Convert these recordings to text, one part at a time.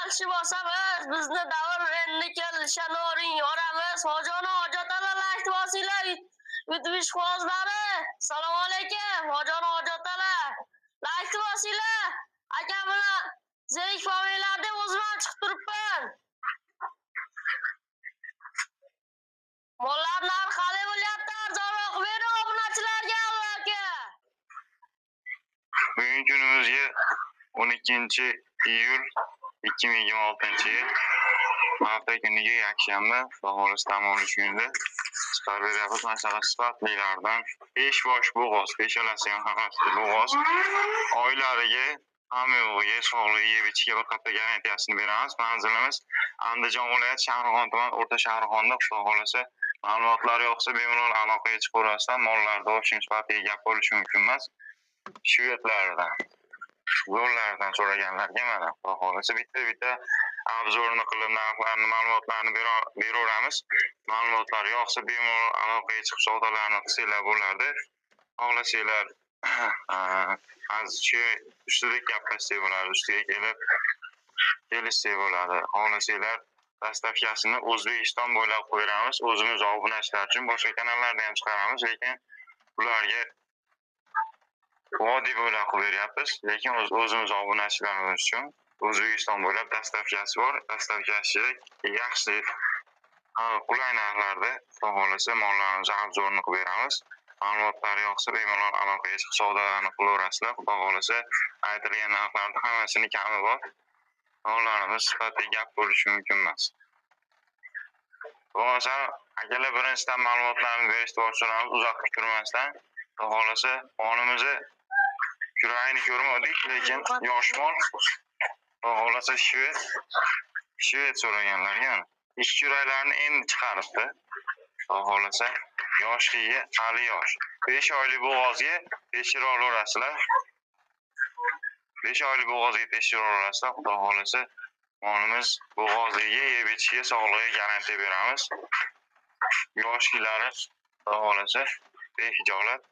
dalshi bosamiz. Bizni davr endi kelisha noring yoramiz. Hojoni hojatala layk bosinglar. YouTube ishqibozlari. Assalomu alaykum. Hojoni hojatala. Layk bosinglar. Akam bilan zerikmanglar deb o'zim ham chiqib turibman. Mollar narxi qalay bo'lyapti? Arzonroq bering obunachilarga aka. Bugungi kunimizga 12 iyul 2026-yil hafta kuniga yakshanba, xudo xohlasa dam olish kunida chiqarib beryapmiz. Mana shunaqa sifatlilardan 5 bosh bo'g'oz, peshanasi ham hammasi bo'g'oz. Oylariga, hamma yo'g'iga, sog'lig'i, yeb ichishga bir qatla garantiyasini beramiz. Manzilimiz Andijon viloyati Shahrixon tuman O'rta Shahrixonda. Xudo xohlasa ma'lumotlar yoqsa bemalol aloqaga chiqaverasizlar. Mollarda общем sifatiga gap bo'lishi mumkin emas. Shvedlardan, zo'rlardan so'raganlarga mana xudo xohlasa bitta-bitta обзор ni qilib narxlarni, ma'lumotlarni beraveramiz. Ma'lumotlar yoqsa bemalol aloqaga chiqib savdolarni qilsanglar bo'ladi. Xohlasanglar shu ustida gaplashsak bo'ladi, ustiga kelib kelishsak bo'ladi. Xohlasanglar доставка sini O'zbekiston bo'ylab qo'yamiz. O'zimiz obunachilar uchun boshqa kanallarda ham chiqaramiz, lekin ularga vodiy bo'ylab qilib beryapmiz. Lekin o'zimiz obunachilarimiz uchun O'zbekiston bo'ylab доставка si bor. Доставка si yaxshi, qulay narxlarda xudo xohlasa mollarimizni обзор ni qilib beramiz. Ma'lumotlar yoqsa bemalol aloqaga chiqib savdolarni qilaverasizlar. Xudo xohlasa aytilgan narxlarda hammasini kami bor. Mollarimiz sifatiga gap bo'lishi mumkin emas. Bo'lmasa akalar birinchidan ma'lumotlarni berishni boshlaymiz, uzoq kuttirmasdan. Xudo xohlasa molimizni kurayini ko'rmadik, lekin yosh mol. Xudo xohlasa shved so'raganlarga mana ikki kuraylarni endi chiqaribdi. Xudo xohlasa yoshligi hali yosh. 5 oylik bo'g'ozga tekshirib olaverasizlar. 5 oylik bo'g'ozga tekshirib olaverasizlar. Xudo xohlasa molimiz bo'g'ozligiga, yeb ichishiga, sog'lig'iga garantiya beramiz. Yoshliklari xudo xohlasa behijolat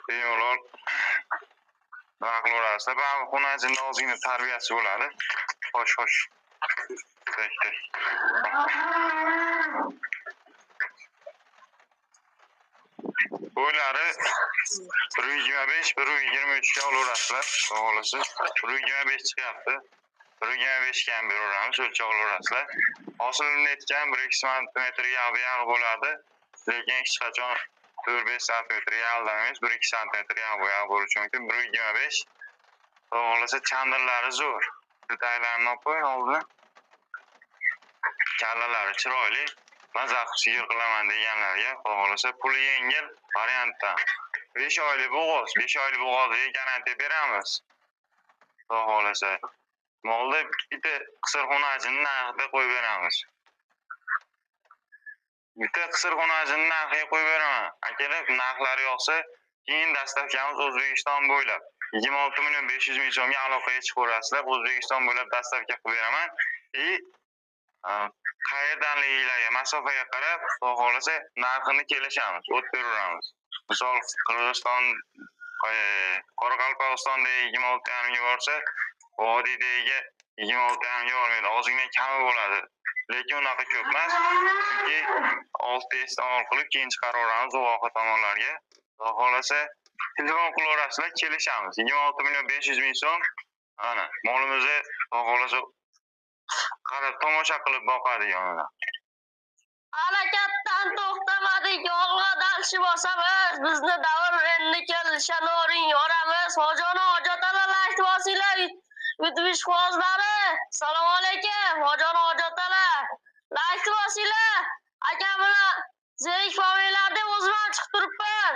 bemalol nima qilaverasizlar. Baribir xunajinda ozgina tarbiyasi bo'ladi. Xo'sh, xo'sh. Tek, tek. Bo'ylari 1.25, 1.23 ga olaverasizlar. Xudo xohlasa 1.25 chiqyapti. 1.25 ga ham beraveramiz, o'lchab olaverasizlar. Hosilini aytgan 1-2 santimetr yog'i bo'ladi, lekin hech qachon 4-5 santimetrga aldamaymiz. 1-2 santimetr yog'i bo'lishi mumkin. 1.25. Xudo xohlasa chandirlari zo'r. Taylarini olib qo'y oldin. Kallalari chiroyli. Maza qilib sigir qilaman deganlarga xudo xohlasa puli yengil variantdan. 5 oylik bo'g'oz, 5 oylik bo'g'ozga garantiya beramiz. Xudo xohlasa molni bitta qisir xonajini narxida qo'yib beramiz. Bitta qisir xonajini narxiga qo'yib beraman. Akalar narxlari yoqsa, keyin доставка miz O'zbekiston bo'ylab 26 million 500 ming so'mga aloqaga chiqaverasizlar. O'zbekiston bo'ylab доставка qilib beraman. И qayerdanliginglarga masofaga qarab, xudo xohlasa narxini kelishamiz, o't beraveramiz. Misol Qirg'iziston, Qoraqalpog'istondagi 26,5 ga borsa, Vodiydagiga 26,5 ga bormaydi, ozgina kami bo'ladi. Lekin unaqa ko'p emas, chunki 6 iste'mol qilib keyin chiqaraveramiz uloqa tomonlarga. Xudo xohlasa telefon qilaverasizlar, kelishamiz. 26 million 500 ming so'm. Ana, molimizni xudo xohlasa qarab tomosha qilib boqadigan mana. Harakatdan to'xtamadik, olg'a dalshi bosamiz. Bizni davr endi kelisha noring yoramiz. Hojoni hojatala layk bosinglar. YouTube ishqibozlari. Assalomu alaykum. Hojoni hojatala. Layk bosinglar. Akam bilan zerikmanglar deb o'zim ham chiqib turibman.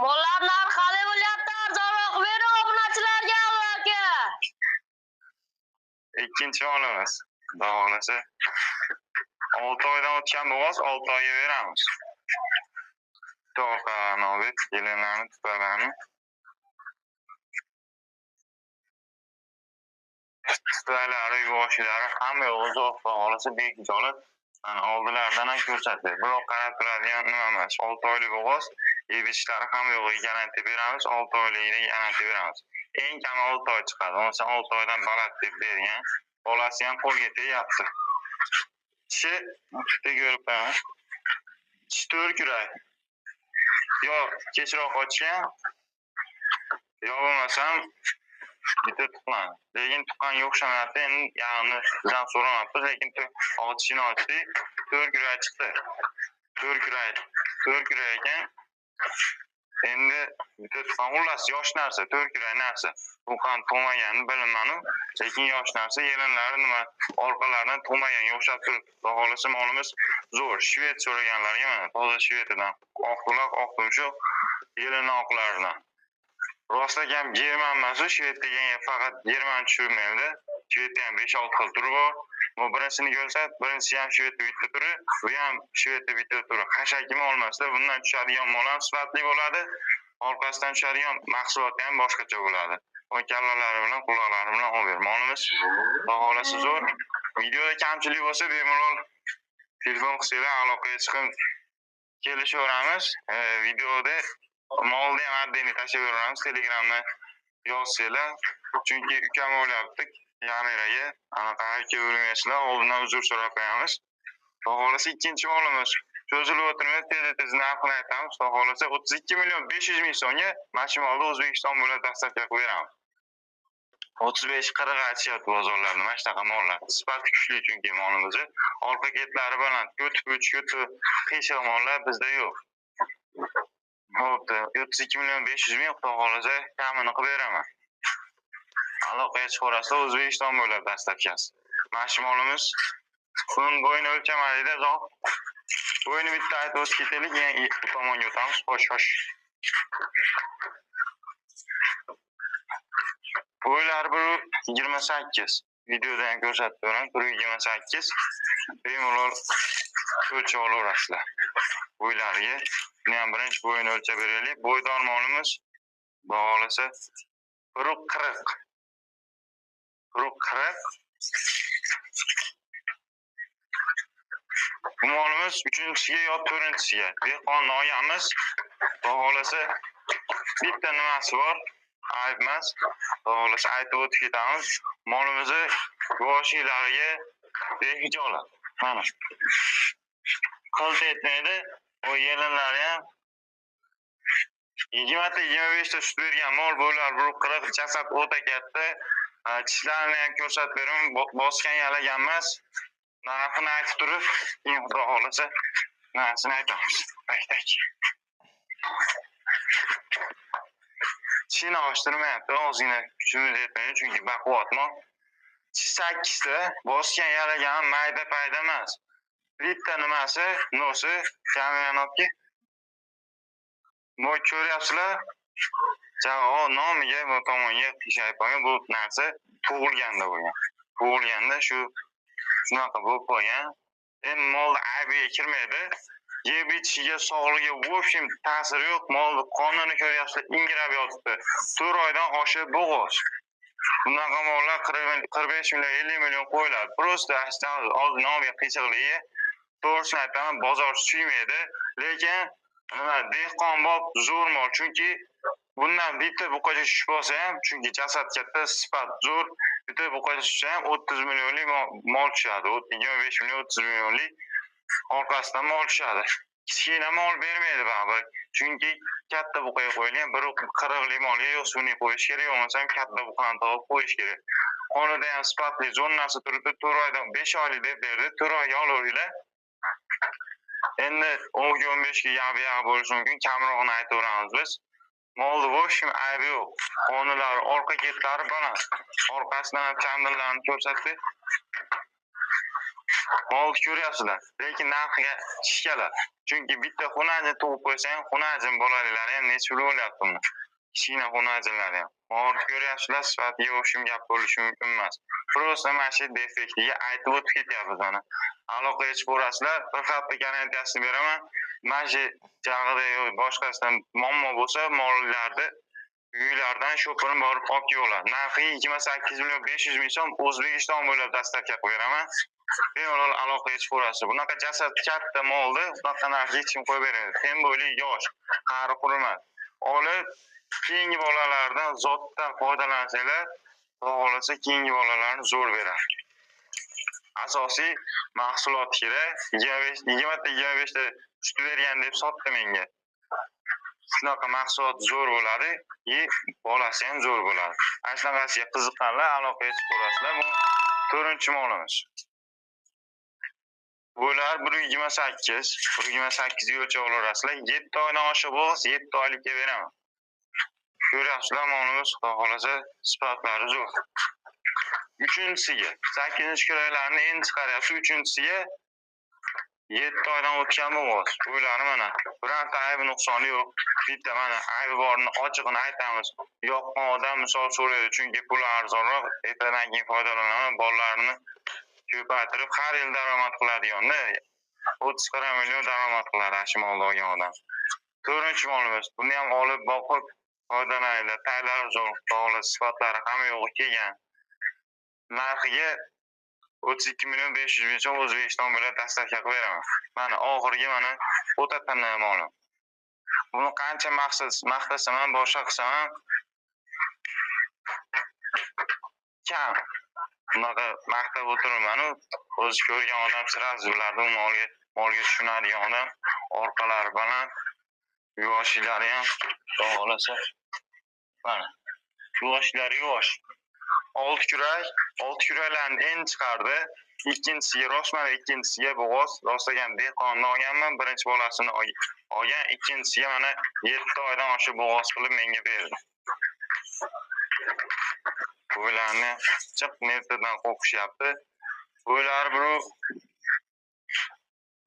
Mollar narxi qalay bo'lyapti? Arzonroq bering obunachilarga aka. Ikkinchi molimiz. Xudo xohlasa 6 oydan o'tgan bo'g'oz 6 oyga beramiz. Bitta orqalarini olib, kelinlarni, tutalarni. Tutalari, yuvoshlari hamma yo'g'i zo'r, xudo xohlasa behijolat. Mana oldilaridan ham ko'rsatdi. Biroq qarab turadigan nima emas. 6 oylik bo'g'oz. Yeb ichishlari hamma yo'g'iga garantiya beramiz. 6 oyligiga garantiya beramiz. Eng kami 6 oy chiqadi. Bo'lmasa 6 oydan baland deb bergan. Bolasi ham qo'lga tegyapti. Tishi bitta ko'rib qo'yaman. Tishi 4 kurak. Yo kechroq ochgan, yo bo'lmasam bitta tuqqan. Lekin tuqqanga o'xshamayapti. Endi ya'ni biz ham so'ramayapmiz, lekin tishini ochdik, 4 kurak chiqdi. 4 kurak, 4 kurak ekan. Endi bitta tuqqan, xullas yosh narsa, 4 kurak narsa. Tuqqan tug'maganini bilinmanu, lekin yosh narsa, yelinlari nima orqalaridan tug'maganga o'xshab turibdi. Xudo xohlasa molimiz zo'r. Shved so'raganlarga mana toza Shvediyadan, oq quloq, oq tumshuq, yelin oqlaridan. Rostdan ham German emas, shved deganga faqat German tushirmaydi. Shvedda ham 5-6 xil turi bor. Bu birinchisini ko'rsat, birinchisi ham shvedda bitta turi, bu ham shvedda bitta turi. Hashakimi olmasda bundan tushadigan mol ham sifatli bo'ladi, orqasidan tushadigan mahsulot ham boshqacha bo'ladi. O kallalari bilan, quloqlari bilan olib ber. Molimiz xudo xohlasa zo'r. Videoda kamchilik bo'lsa bemalol telefon qilsanglar aloqaga chiqib kelishaveramiz. Videoda molni ham addenni tashlab beramiz, Telegramda yozsanglar, chunki ukam o'ylayapti kameraga, anaqa aka o'rganishlar, oldindan uzr so'rab qo'yamiz. Xudo xohlasa ikkinchi molimiz cho'zilib o'tirmay tez-tez narxini aytamiz. Xudo xohlasa 32 million 500 ming so'mga mana shu molni O'zbekiston bo'ylab dostavka qilib beramiz. 35-40 aytishyapti bozorlarda mana shunaqa mollar. Sifati kuchli chunki molimizni. Orqa ketlari baland, ko'ti puch, ko'ti qiyshiq mollar bizda yo'q. Bo'pti, 32 million 500 ming xudo xohlasa kamini qilib beraman. Aloqaga chiqaverasizlar, O'zbekiston bo'ylab dostavkasi. Mana shu molimiz buni bo'yini o'lchamadikda, zoh. Bo'yini bitta aytib o'tib ketaylik, keyin bu tomonga o'tamiz. Xo'sh, xo'sh. Bo'ylari 1.28. Videoda ham ko'rsatib beraman, 1.28. Bemalol o'lchab olaverasizlar. Bo'ylariga. Buni ham birinchi bo'yini o'lchab beraylik. Bo'ydor molimiz xudo xohlasa 1.40. 1.40. Bu molimiz 3-chisiga yo 4-chisiga. Dehqon noyamiz. Xudo xohlasa bitta nimasi bor, ayb emas. Xudo xohlasa aytib o'tib ketamiz. Molimizni yoshiklariga behijolat. Mana. Qilt etmaydi. O yelinlari ham 20-25 ta sut bergan mol bo'lar, 1.40 jasad o'ta katta. Tishlarini ham ko'rsatib beraman, bosgan yalagan emas. Narxini aytib turib, keyin xudo xohlasa narxini aytamiz. Tak-tak. Tishini ochtirmayapti, ozgina kuchimiz yetmaydi, chunki baquvvat mol. Tish 8 ta, bosgan yalagan mayda payda emas. Bitta nimasi, nosi, kamerani olib kel. Bu ko'ryapsizlar, jag'o nomiga bu tomonga qiyshayib qolgan, bu narsa tug'ilganda bo'lgan. Tug'ilganda shunaqa bo'lib qolgan. Endi molni aybiga kirmaydi. Yeb ichishiga, sog'ligiga в общем ta'siri yo'q. Molni qonini ko'ryapsizlar, ingrab yotibdi. 4 oydan oshib bo'g'oz. Bunaqa mollar 45 million, 50 million qo'yiladi. Просто hozir nomiga qiyshiqligi, to'g'risini aytaman, bozor suymaydi. Lekin nima, dehqonbob zo'r mol, chunki bundan bitta buqacha tushib olsa ham, chunki jasad katta, sifat zo'r, bitta buqacha tushsa ham 30 millionlik mol tushadi. 25 million, 30 millionlik orqasidan mol tushadi. Kichkina mol bermaydi baribir. Chunki katta buqaga qo'yilgan 1.40lik molga yo'q suvni qo'yish kerak, bo'lmasam katta buqani topib qo'yish kerak. Qonida ham sifatli zo'r narsa turibdi. 4 oydan 5 oylik deb berdi. 4 oyga olaveringlar. Endi 10-15 ga yab-yab bo'lishi mumkin, kamrog'ini aytaveramiz biz. Molni в общем aybi yo'q. Qonilari, orqa ketlari baland. Orqasidan ham chandillarni ko'rsatdi. Molni ko'ryapsizlar, lekin narxiga tishkalar. Chunki bitta xunajin tug'ib qo'ysa ham xunajin bolaliklari ham necha pul bo'lyapti uni. Kichkina xunajinlari ham. Molni ko'ryapsizlar, sifatiga o'xshab gap bo'lishi mumkin emas. Просто mana shu defektligiga aytib o'tib ketyapmiz mana. Aloqaga chiqaverasizlar, bir hafta garantiyasini beraman. Mana shu jag'ida yo'q, boshqasidan muammo bo'lsa, mollarni uylardan sho'pirini borib olib keladi. Narxi 28 million 500 ming so'm, O'zbekiston bo'ylab dostavka qilib beraman. Bemalol aloqaga chiqaverasiz. Bunaqa jasad katta molni bunaqa narxga hech kim qo'yib bermaydi. Tem bo'yli yosh, qari qurimas. Olib keyingi bolalardan zotdan foydalansanglar, Xudo xohlasa keyingi bolalarni zo'r beradi. Asosiy mahsulot kerak. 20 ta 25 ta sut bergan deb sotdi menga. Shunaqa mahsulot zo'r bo'ladi, и bolasi ham zo'r bo'ladi. Ana shunaqasiga qiziqqanlar aloqaga chiqaverasizlar. Bu to'rtinchi molimiz. Bular 128, 128 ga o'lchab olaverasizlar. 7 oydan oshiq bo'lsa, 7 oylikka beraman. Ko'ryapsizlar, molimiz Xudo xohlasa sifatlari zo'r. Uchinchisiga 8-kuraklarni endi chiqaryapsiz. Uchinchisiga 7 oydan o'tgan bo'g'oz. Bularni mana birorta aybi nuqsoni yo'q. Bitta mana aybi borini ochiqini aytamiz. Yoqqan odam misol so'raydi, chunki puli arzonroq, ertadan keyin foydalanaman, bolalarini ko'paytirib har yil daromad qiladiganda 30-40 million daromad qiladi shu molni olgan odam. To'rtinchi molimiz. Buni ham olib boqib foydalaninglar. Taylari zo'r, xudo sifatlari hamma yo'g'i kelgan. Narxiga 32 million 500 ming so'm O'zbekiston bilan доставка qilib beraman. Mana oxirgi mana o'ta tanna molim. Buni qancha maqtasam ham, boshqa qilsam ham kam. Bunaqa maqtab o'tirmanu, o'zi ko'rgan odam сразу biladi, u molga tushunadigan odam, orqalari baland, yuvoshlari ham xudo xohlasa. Mana yuvoshlari yuvosh. 6 kurak, 6 kuraklarni endi chiqardi. Ikkinchisiga rost mana ikkinchisiga bo'g'oz rostlagan dehqonni olganman, birinchi bolasini olgan, ikkinchisiga mana 7 oydan oshiq bo'g'oz qilib menga berdi. Bo'ylarni jiq metrdan qo'qishyapti. Bo'ylari biri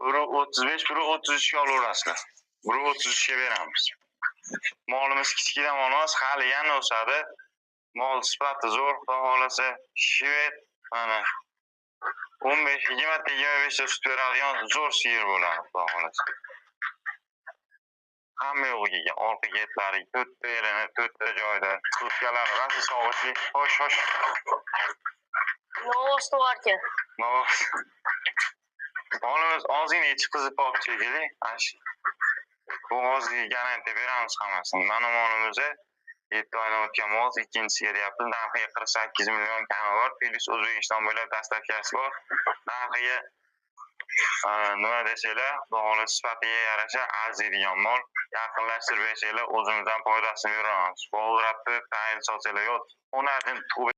35, biri 33 ga olaverasizlar. Biri 33 ga beramiz. Molimiz kichkina mol emas, hali yana o'sadi. Mol sifati zo'r, xudo xohlasa, shved mana 15, 20 ta 25 ta sut beradigan zo'r sigir bo'ladi, xudo xohlasa. Hamma yo'g'i kelgan, orqa ketlari to'rtta elini, to'rtta joyda, to'rtkalari rosa sog'ishli. Xo'sh, xo'sh. Novvoz tuvarka. Novvoz. Molimiz ozgina ichi qizib qolib shekilli. Ana shu. Bo'g'ozga garantiya beramiz hammasini. Mana molimizda 7 oydan o'tgan mol, ikkinchisiga deyapmiz. Narxiga 48 million kami bor. Plyus O'zbekiston bo'ylab доставка si bor. Narxiga nima desanglar, xudo xohlasa sifatiga yarasha arziydigan mol. Yaqinlashtirib bersanglar, o'zimizdan foydasini beramiz. Bo'ldirabdi, tayin solsanglar yo'q. O'nardan tug'ib